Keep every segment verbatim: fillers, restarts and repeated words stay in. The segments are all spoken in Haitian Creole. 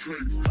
Kèt,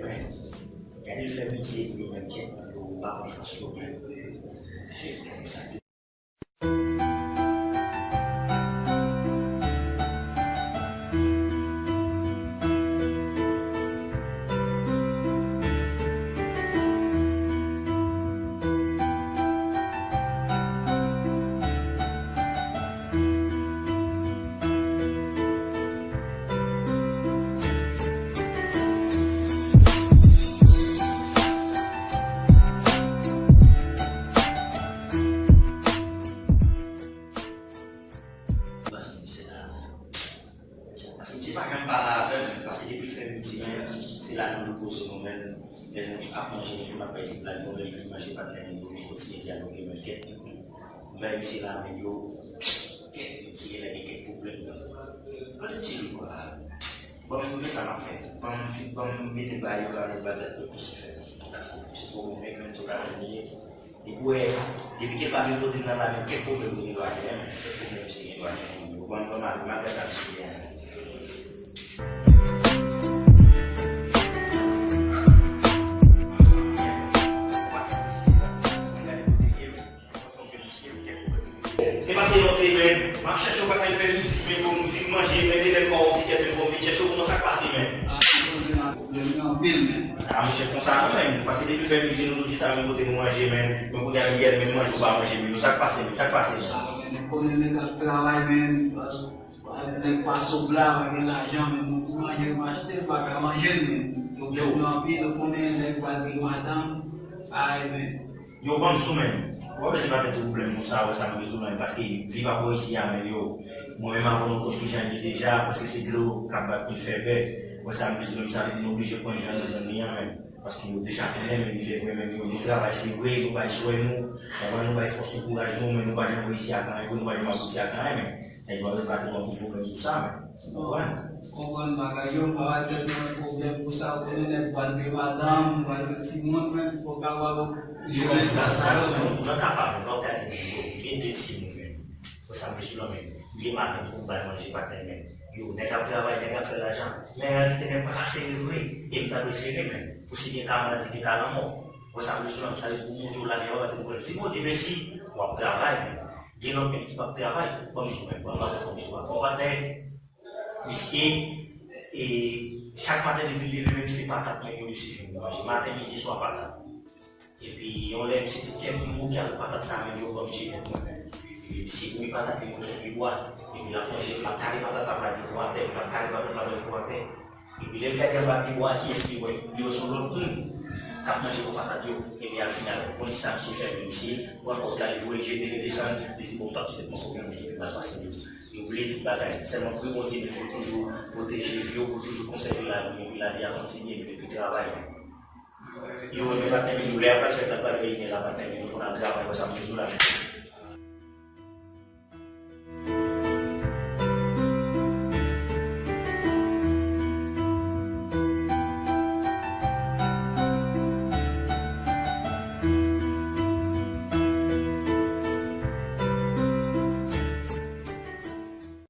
men. Gade l fè pitye pou yo, men, kèt, men, yo pa konn fòs yo, men. Shit, men, sa. Paske misye pa janm pale avè m, paske depi l fè midi, men, se la nou toujou poze nou, men, lè nou ap manje, nou ap bay ti blag, nou, lè l fin manje, patnè, nou kontinye dyaloge, men, kèt. M bay misye la, men, yo, kèt, misye gen lè gen kèk pwoblèm. Kote misye ye, kwa? Bon, men, kote sa m ap fè? Ban m, ban m mete bay yo la, lè bagay yo, misye fè. Paske misye twò bon, men, men, tou la, men, li ye. Depi wè, depi ke pa vin kote m nan la, men kèk pwoblèm gen dwa genyen, men kèk pwoblèm se gen dwa genyen. Ou konprann, kòman, malgre sa misye genyen. E pase yon te, men, m ap chèche yon bagay fè midi, men pou m fin manje, men de lè m ba w ti kèt, men pou m vin chèche w, kòman sa k pase, men? Ah, se pwoblèm nan anpil, men. Ah, monchè, konsa non, men. Paske depi fè midi, nou tou chita menm kote nou manje, men. Men kounye a, Miguel, menm manje, ou pa manje, men. Sa k pase, men? Sa k pase, men? Ah, men, nou konnen nèg ap travay, men. Nèg pase w la, pa gen lajan, men. Nou tou manje, nou achte, nou pa ka manje, men. Pwoblèm nan anpil, nou konnen nèg pral gen madanm. Ay, men. Yo, ban m sou, men. Ou pa bezwen pa tèt ou pwoblèm konsa, wè sa m rezoud, men, paske vi pa bò isi a, men, yo. Mwen menm, avan nou konn kijan l ye deja, paske se dlo k ap bat pou l fè bè. Wè sa m rezoud, men, sa vle di nou oblije pran jan nou jwenn li an, men. Paske yo deja konnen, men, li lè vre, men, yo, nou travay, se vre, nou bay swè nou, nou bay fòs nou, kouraj nou, men nou pa janm reyisi ak anyen, nou pa janm abouti ak anyen, men. Nèg yo ap regle yon gwo pwoblèm pou sa, men. Ou konprann? Konprann bagay yo, m pa bay tèt mwen pwoblèm pou sa, ou konnen nèg pral gen madanm, pral gen timoun, men fò w kapab jere sa yo, men. Ou nan ka pa, men, lè w gade, men, yo, gen de timoun, men. Fò sa, men, sou la, men, gen madanm pou bay manje, patnè, men. Yo, nèg ap travay, nèg ap fè lajan, men reyalite, men, pa ka sere vre, e m ta dwe sere, men. Pou si gen ka maladi, gen ka lanmò. Fò sa, men, sou la, men, sa vle di pou moun yo la, men, yo pa te konprann. Si Bondye mèsi, w ap travay, men. Gen lòt menm ki p ap travay, ban m di w, men, ban m rakonte w yon istwa. Gon patnè, misye, e, chak maten depi l leve, menm se patat, men, yo misye jwenn pou manje. Maten, midi, swa, patat. Epi, yon lè, misye di, "Kèt, m bouke ak patat sa, men, yo ban m jete mwen, men." Epi, misye bouyi patat, li monte nan pye bwa. Epi, l ap manje, l ap kale patat la, l ap kale patat la, l ap kale patat la, l ap kale patat la. Epi lè l gade anba pye bwa a, kiyès li wè? Li wè se yon lòt moun k ap manje gwo patat yo. Epi al final, konn kisa misye fè? Epi misye pran kòb la, li voye l jete, li desann, li di, "Bon, m p ap di tèt mwen pwoblèm ki pi mal pase yo." Li bliye tout bagay. Sèlman priye Bondye, men pou l toujou pwoteje vi w, pou l toujou konsève lavi w, epi lavi a kontinye, epi travay. Yo, men patnè, men nou, lè a pral fèt, l ap pral veye, men la, patnè, men nou fò n al travay, wè sa m di w la.